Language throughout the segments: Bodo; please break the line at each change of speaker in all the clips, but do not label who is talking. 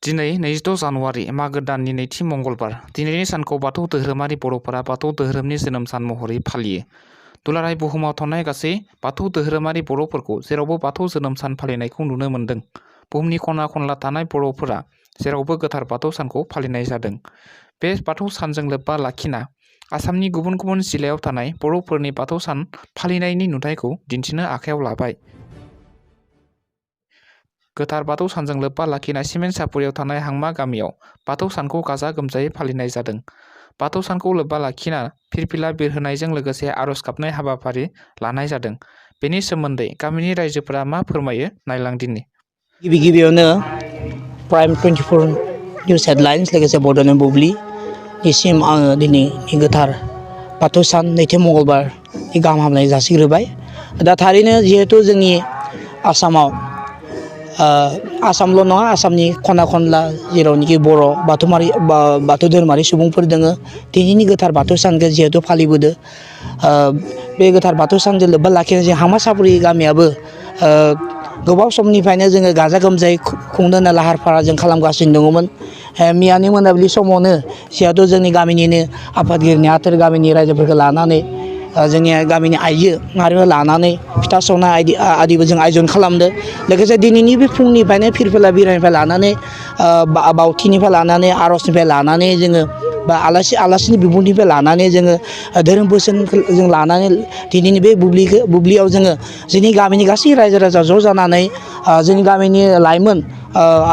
दिनै 26 जानुवारि मागो दाननि नैथि मंगलबार दिनैनि सानखौ बाथौ धोरोमारि बर'फोरा बाथौ धोरोमनि जोनोम सान महरै फालियो। दुलाराय बुहुमाव थानाय गासै बाथौ धोरोमारि बर'फोरखौ जेरावबो बाथौ जोनोम सान फालिनायखौ नुनो मोन्दों। बुहुमनि खना खनला थानाय बर'फोरा जेरावबो गोथार बाथौ सानखौ फालिनाय जादों। बे बाथौ सानजों लोब्बा लाखिना आसामनि गुबुन गुबुन जिल्लायाव थानाय बर'फोरनि बाथौ सान फालिनायनि नुथायखौ दिन्थिनो आखायाव लाबाय। गोथार बाथौ सानजों लोब्बा लाखिना सिमेन्ट सापुरियाव थानाय हांमा गामियाव बाथौ सानखौ गाजा गोमजायै फालिनाय जादों। बाथौ सानखौ लोब्बा लाखिना फिरफिला बिरहोनायजों लोगोसे आर'ज गाबनाय हाबाफारि लानाय जादों। बेनि सोमोन्दै गामिनि रायजोफोरा मा फोरमायो नायलां दिनि।
गिबियावनो प्राइम 24 निउज हेडलाइन्स लोगोसे बड'लेण्ड बुब्लिनिसिम आङो दिनैनि गोथार बाथौ सान नैथि मंगलबारनि गाहाम हामलायनाय जासिग्रोबाय। दा थारैनो जिहेतु जोंनि आसामाव आसामल' नङा, आसामनि खना खनला जेरावनोखि बर' बाथौ धोरोमारि सुबुंफोर दोङो, दिनैनि गोथार बाथौ सानखौ जिहेतु फालिबोदों। बे गोथार बाथौ सानजों लोब्बा लाखिनानै जों हांमा सापुरि गामियाबो गोबाव समनिफ्रायनो जोङो गाजा गोमजायै खुंनो होनना लाहार फाहार जों खालामगासिनो दङमोन। मैयानि मोनाबिलि समावनो जिहेतु जोंनि गामिनिनो आफादगिरि नेहाथार गामिनि रायजोफोरखौ लानानै जोंनि गामिनि आइजो माहारिखौ लानानै फिथा सावनाय आदिबो जों आयोजन खालामदों। लोगोसे दिनैनि बे फुंनिफ्रायनो फिरफिला बिरनायनिफ्राय लानानै बावथिनिफ्राय लानानै आर'जनिफ्राय लानानै जोङो बा आलासिनि बिबुंथिनिफ्राय लानानै जोङो धोरोम बोसोनखौ जों लानानै दिनैनि बे बुब्लियाव जोङो जोंनि गामिनि गासै रायजो राजा ज' जानानै जोंनि गामिनि लाइमोन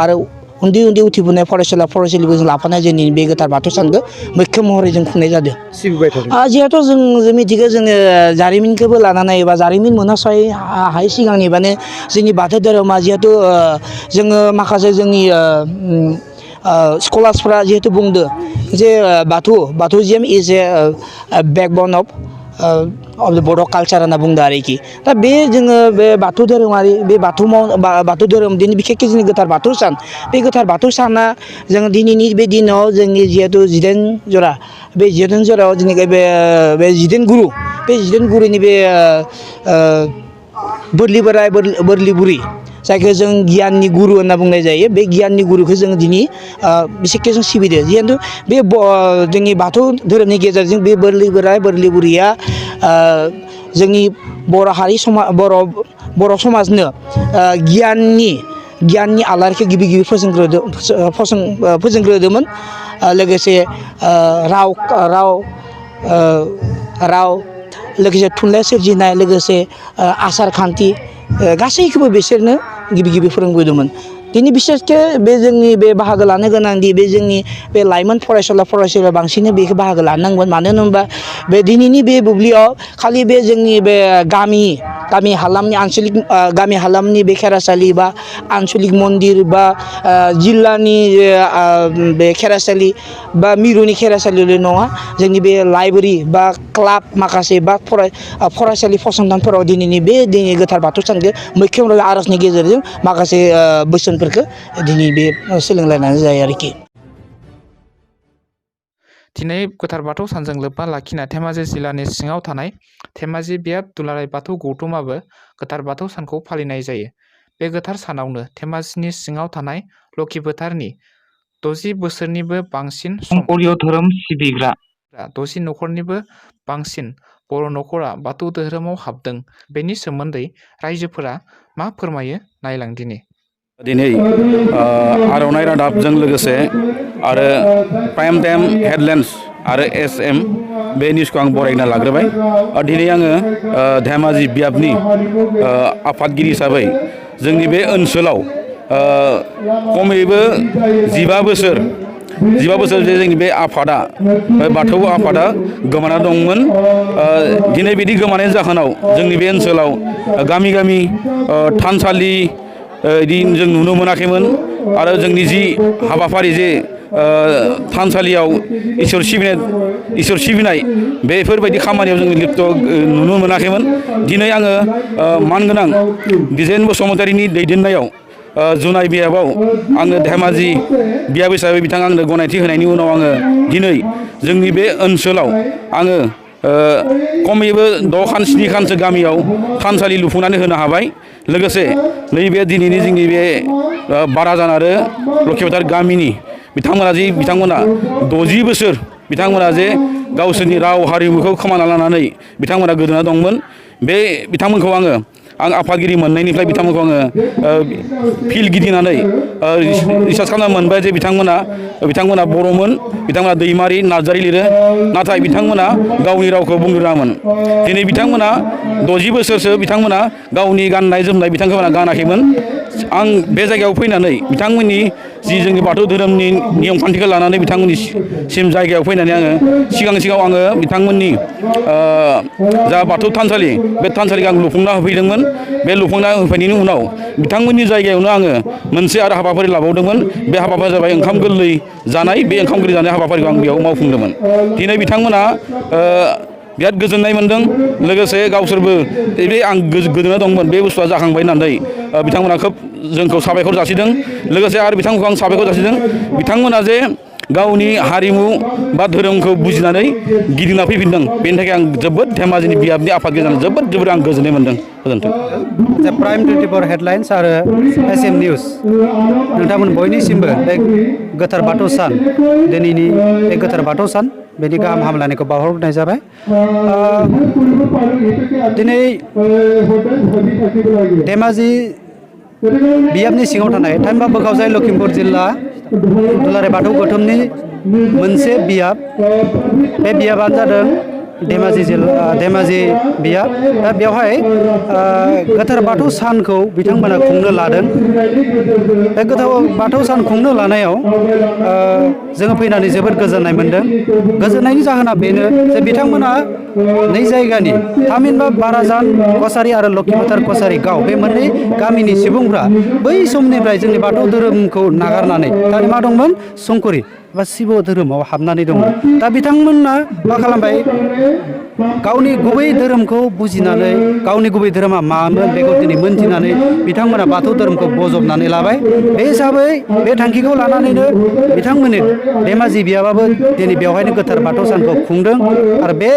आरो उन्दै उथिबोनाय फरायसालिबो जों लाफानाय जोंनि बे गोथार बाथौ सानखौ मैखोम महरै जों खुंनाय जादों। जिहेथु जों मिथिगौ, जोङो जारिमिनखौबो लानानै एबा जारिमिन मोनहास'यै हायै सिगांनिफ्रायनो जोंनि बाथौ धोरोमा जिहेतु जोङो माखासे जोंनि स्कलार्सफ्रा जिहेतु बुंदों जे बाथौजिम is a बेकबन of Bodo' culture होनना बुंदों आरोखि। दा बे जोङो बे बाथौ धोरोमारि बे बाथौ धोरोम दिनै बिखेखके जोंनि गोथार बाथौ सान, बे गोथार बाथौ साना जों दिनैनि बे दिनाव जोंनि जिहेतु 19 जरा, बे 19 जरायाव जोंनि बे 19 गुरु, बे 19 गुरुनि बे बोरलि बोराय बोरलि बुरि, जायखौ जों गियाननि गुरु होनना बुंनाय जायो, बे गियाननि गुरुखौ जों दिनै बिसेखके जों सिबिदों। जिहेतु बे जोंनि बाथौ धोरोमनि गेजेरजों बे बोरलि बोराय बोरलि बुरिया जोंनि बर' समाजनो गियाननि आलारिखौ गिबि फोजोंग्रोदोंमोन। लोगोसे राव लोगोसे थुनलाइ सोरजिनाय, लोगोसे आसार खान्थि गासैखौबो बिसोरनो गिबि फोरोंबोदोंमोन। दिनै बिसेसके बे जोंनि बे बाहागो लानो गोनांदि बे जोंनि बे लाइमोन फरायसुला बांसिनै बेखौ बाहागो लानांगोन। मानो होनोबा बे दिनैनि बे बुब्लियाव खालि बे जोंनि बे गामि हालामनि बे खेराइसालि बा आनसलिक मन्दिर बा जिल्लानि बे खेराइसालि बा मिरुनि खेराइसालिल' नङा, जोंनि बे लाइब्रेरि बा क्लाब माखासे बा फरायसालि फसंथानफोराव दिनै गोथार बाथौ सानखौ मैखोम आर'जनि गेजेरजों माखासे बोसोनफोरखौ दिनै बे सोलोंलायनानै जायो आरोखि।
दिनै गोथार बाथौ सानजों लोब्बा लाखिना धेमाजि जिल्लानि सिङाव थानाय धेमाजि बियाब दुलाराय बाथौ गौथुमाबो गोथार बाथौ सानखौ फालिनाय जायो। बे गोथार सानावनो धेमाजिनि सिङाव थानाय लखि फोथारनि 60 बोसोरनिबो बांसिन संकरिय धोरोम सिबिग्रा 60 न'खरनिबो बांसिन बर' न'खरा बाथौ धोरोमाव हाबदों। बेनि सोमोन्दै रायजोफोरा मा फोरमायो नायलां दिनि।
दिनै आर'नाइ रादाबजों लोगोसे आरो प्राइम टाइम हेडलाइन्स आरो SM बे निउसखौ आं बरायना लाग्रोबाय। दिनै आङो धेमाजि बियाबनि आफादगिरि हिसाबै जोंनि बे ओनसोलाव खमैबो 15 बोसोर जे जोंनि बे आफादा, बाथौ आफादा गोमाना दंमोन। दिनै बिदि गोमानायनि जाहोनाव जोंनि बे ओनसोलाव गामि थानसालि बिदि जों नुनो मोनाखैमोन। आरो जोंनि जि हाबाफारि जे थानसालियाव इसोर सिबिनाय बेफोरबायदि खामानियाव जों लिप्त नुनो मोनाखैमोन। दिनै आङो मानगोनां बिजेन बसुमतारीनि दैदेननायाव जुनाय बियाबाव आङो धेमाजि बियाब हिसाबै बिथाङा आंनो गनायथि होनायनि उनाव आङो दिनै जोंनि बे ओनसोलाव आङो खमैबो 6 खान 7 खानसो गामियाव थानसालि लुफुंनानै होनो हाबाय लोगोसे नैबे दिनैनि जोंनि बे बाराजान आरो लखिमतार गामिनि बिथांमोना 60 बोसोर बिथांमोना जे गावसोरनि राव हारिमुखौ खोमाना लानानै बिथांमोना गोदोना दंमोन बे बिथांमोनखौ आं आफादगिरि मोननायनिफ्राय बिथांमोनखौ आङो फिल्ड गिदिंनानै रिसार्च खालामना मोनबाय जे बिथांमोना बर'मोन बिथांमोना दैमारि नार्जारि लिरो नाथाय बिथांमोना गावनि रावखौ बुंनो रोङामोन दिनै बिथांमोना 60 बोसोरसो बिथांमोना गावनि गाननाय जोमनाय बिथांमोना गानाखैमोन आं बे जायगायाव फैनानै बिथांमोननि जि जोंनि बाथौ धोरोमनि नियम खान्थिखौ लानानै बिथांमोननि सिम जायगायाव फैनानै आङो सिगाङाव आङो बिथांमोननि जा बाथौ थानसालि बे थानसालिखौ आं लुफुंना होफैदोंमोन बे लुफुंना होफैनायनि उनाव बिथांमोननि जायगायावनो आङो मोनसे आरो हाबाफारि लाबावदोंमोन बे हाबाफारिया जाबाय ओंखाम गोरलै जानाय बे ओंखाम गोरलै जानाय हाबाफारिखौ आं बेयाव मावफुंदोंमोन दिनै बिथांमोना बिराद गोजोननाय मोनदों लोगोसे गावसोरबो बे आं गोजोनना दंमोन बे बुस्थुआ जाखांबाय होननानै बिथांमोना खोब जोंखौ साबायखर जासिदों लोगोसे आरो बिथांमोनखौ आं साबायखर जासिदों बिथांमोना जे गावनि हारिमु बा धोरोमखौ बुजिनानै गिदिंना फैफिनदों बेनि थाखाय आं जोबोद धेमाजिनि बियाबनि आफादगिरि जानानै जोबोद आं गोजोननाय मोनदों गोजोन्थों
प्राइम 24 हेडलाइन्स आरो SM निउस नोंथांमोन बयनिसिमबो बे गोथार बाथौ सान दिनैनि बे गोथार बाथौ सान बेनि गाहाम हामलायनायखौ बावहरनाय जाबाय दिनै धेमाजि बियाबनि सिङाव थानाय थामहिनबा बोखावजाय लखिमपुर जिल्ला दुलाराय बाथौ गौथुमनि मोनसे बियाब बे बियाबानो जादों धेमाजि बियाब दा बेवहाय गोथार बाथौ सानखौ बिथांमोना खुंनो लादों बे गोथार बाथौ सान खुंनो लानायाव जोङो फैनानै जोबोद गोजोननाय मोनदों गोजोननायनि जाहोना बेनो जे बिथांमोना नै जायगानि थामहिनबा बाराजान कसारि आरो लखिमतार कसारि गाव बे मोननै गामिनि सुबुंफ्रा बै समनिफ्राय जोंनि बाथौ धोरोमखौ नागारनानै दानि मा दंमोन संकरि बा शिब धोरोमाव हाबनानै दंमोन दा बिथांमोना मा खालामबाय गावनि गुबै धोरोमखौ बुजिनानै गावनि गुबै धोरोमा मामोन बेखौ दिनै मोनथिनानै बिथांमोना बाथौ धोरोमखौ बजबनानै लाबाय बे हिसाबै बे थांखिखौ लानानैनो बिथांमोननि धेमाजि बियाबाबो दिनै बेवहायनो गोथार बाथौ सानखौ खुंदों आरो बे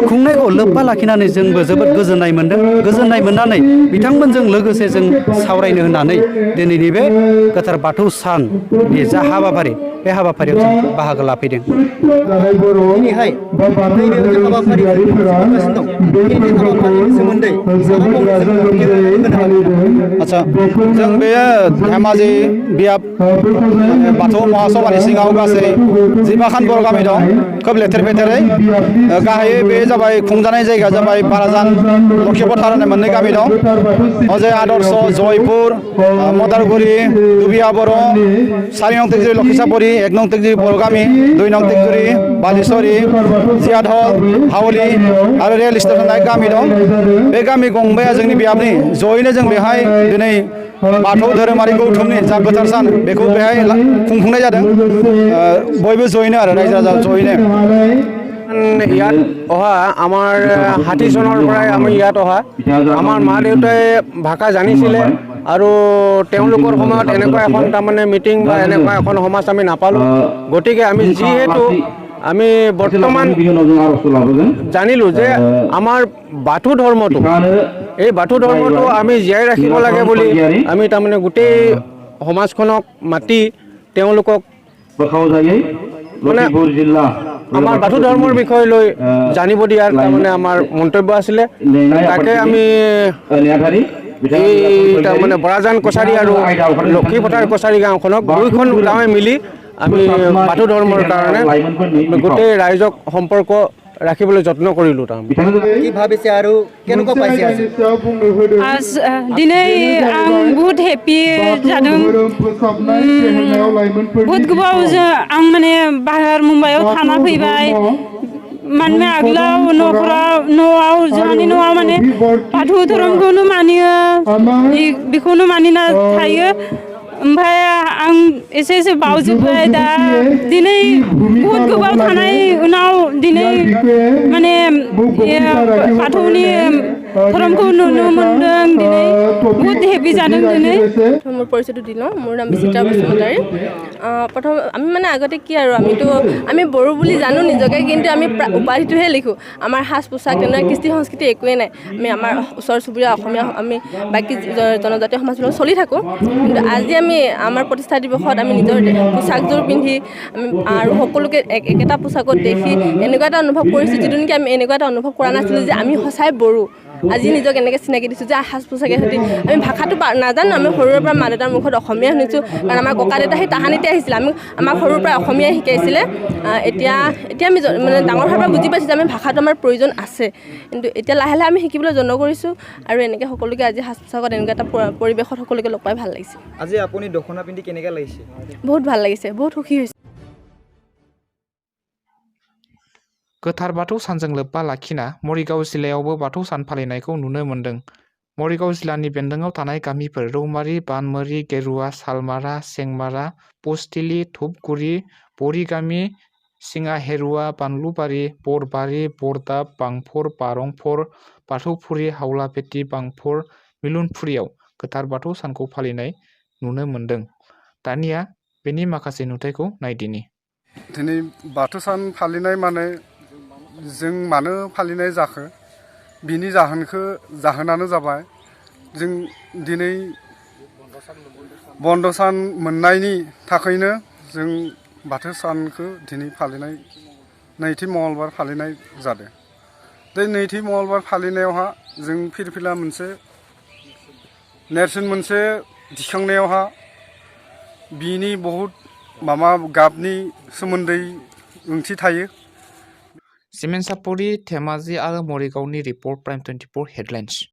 खुंनायखौ लोब्बा लाखिनानै जोंबो जोबोद गोजोननाय मोनदों गोजोननाय मोननानै बिथांमोनजों लोगोसे जों सावरायनो होननानै दिनैनि बे गोथार बाथौ साननि जा हाबाफारि बे हाबाफारियाव जों बाहागो लाफैदों
दिनैहाय नैबे हाबाफारि खुंगासिनो दं बे हाबाफारिनि सोमोन्दै
आदसा जों बे धेमाजि बियाब बाथौ महासभानि सिङाव गासै 15 खान बर' गामि दं खोब लेथेर फेथेरै गाहायै बे जाबाय खुंजानाय जायगा जाबाय बाराजान लखिमतार होननाय मोननै गामि दं अजय आदर्श जयपुर मदारगुरि दुबिया बर' 4 नं तेगजुरि लखिसापरि 1 नं तेगजुरि बर' गामि 2 नं तेगजुरि बालिसरि जियाधल हावली आरो रेल स्टेसन होननाय गामि दं बे गामि गंबाया जोंनि बियाबनि जयैनो जों बेहाय दिनै बाथौ धोरोमारि गौथुमनि जा गोथार सान बेखौ बेहाय खुंफुंनाय जादों बयबो जयैनो आरो रायजो राजा जयैनो
ইয়াত অহা আমাৰ 60 চনৰ পৰাই আমি ইয়াত অহা আমাৰ মা দেউতাই ভাষা জানিছিলে আৰু তেওঁলোকৰ সময়ত এনেকুৱা এখন তাৰমানে মিটিং বা এনেকুৱা এখন সমাজ আমি নাপালোঁ গতিকে আমি যিহেতু আমি বৰ্তমান জানিলোঁ যে আমাৰ বাথৌ ধৰ্মটো এই বাথৌ ধৰ্মটো আমি জীয়াই ৰাখিব লাগে বুলি আমি তাৰমানে গোটেই সমাজখনক মাতি তেওঁলোকক মানে আমাৰ বাথৌ ধৰ্মৰ বিষয় লৈ জানিব দিয়াৰ তাৰমানে আমাৰ মন্তব্য আছিলে তাকে আমি এই তাৰমানে বৰাজান কছাৰী আৰু লক্ষীপথাৰ কছাৰী গাঁওখনক দুইখন গাঁৱে মিলি আমি বাথৌ ধৰ্মৰ কাৰণে গোটেই ৰাইজক সম্পৰ্ক ৰাখিবলৈ যত্ন কৰিলোঁ
কি ভাবিছে আৰু কেনেকুৱা পাইছে
दिनै आं बहुत हेपि जादों बहुत गोबावजों आं माने बाहेर मुम्बाइआव थाना फैबाय माने आगोलाव न'आव जोंहानि न'आव माने बाथौ धोरोमखौनो मानियो बेखौनो मानिना थायो ओमफ्राय आं एसे बावजोब्बाय दा दिनै बहुत गोबाव थानाय उनाव दिनै माने बाथौनि धर्मखौ नुनो मोनदों दिनै बहुत हेपि जादों दिनै
মোৰ পৰিচয়টো দি লওঁ মোৰ নাম বিচিত্ৰা বসুমতাৰী প্ৰথম আমি মানে আগতে কি আৰু আমি বড়ো বুলি জানো নিজকে, কিন্তু আমি উপাধিটোহে লিখোঁ। আমাৰ সাজ পোছাক তেনেকুৱা কৃষ্টি সংস্কৃতি একোৱেই নাই। আমি আমাৰ ওচৰ চুবুৰীয়া অসমীয়া আমি বাকী জনজাতীয় সমাজবিলাক চলি থাকোঁ, কিন্তু আজি আমি আমাৰ প্ৰতিষ্ঠা দিৱসত আমি নিজৰ পোছাকযোৰ পিন্ধি আমি আৰু সকলোকে একেটা পোছাকত দেখি এনেকুৱা এটা অনুভৱ কৰিছোঁ, যিটো নেকি আমি এনেকুৱা এটা অনুভৱ কৰা নাছিলোঁ যে আমি সঁচাই বড়ো। আজি নিজক এনেকৈ চিনাকি দিছোঁ যে সাজ পোছাকে সৈতে আমি ভাষাটো নাজানো। আমি সৰুৰে পৰা মা দেউতাৰ মুখত অসমীয়া শুনিছোঁ, কাৰণ আমাৰ ককা দেউতা সেই তাহানিতে আহিছিলে। আমাক সৰুৰ পৰা অসমীয়াই শিকাইছিলে। এতিয়া আমি মানে ডাঙৰ হোৱাৰ পৰা বুজি পাইছোঁ যে আমি ভাষাটো আমাৰ প্ৰয়োজন আছে, কিন্তু এতিয়া লাহে লাহে আমি শিকিবলৈ যত্ন কৰিছোঁ। আৰু এনেকৈ সকলোকে আজি সাজ পোছাকত এনেকুৱা এটা পৰিৱেশত সকলোকে লগ পাই ভাল লাগিছে।
আজি আপুনি দখনা পিন্ধি কেনেকৈ লাগিছে?
বহুত ভাল লাগিছে, বহুত সুখী হৈছে।
गोथार बाथौ सानजों लोब्बा लाखिना मरिगाव जिल्लायावबो बाथौ सान फालिनायखौ नुनो मोन्दों। मरिगाव जिल्लानि बेन्दोङाव थानाय गामिफोर रौमारी, बानमोरी, गेरुवा, सालमारा, सेंमारा, पुसथिलि, धुपगुरि, बरिगामि, सिङाहेरुवा, बानलुबारि, बरबारि, बरदाब, बांफर, बारंफर, बाथौफुरि, हावलापेटि, बांफर, मिलुनफुरियाव गोथार बाथौ सानखौ फालिनाय नुनो मोन्दों। दानिया बेनि माखासे नुथायखौ नायदिनि।
दिनै बाथौ सान फालिनाय माने जों मानो फालिनाय जाखो बिनि जाहोनानो जाबाय जों दिनै बन्द सान मोननायनि थाखायनो जों बाथौ सानखौ दिनै फालिनाय नैथि मंगलबार फालिनाय जादों। बे नैथि मंगलबार फालिनायावहा जों फिरफिला मोनसे नेरसोन मोनसे दिखांनायावहा बिनि बहुद गाबनि सोमोन्दै ओंथि थायो।
सिमेन्ट सापरि, धेमाजि आरो मरिगावनि रिपर्ट प्राइम 24 हेडलाइन्स।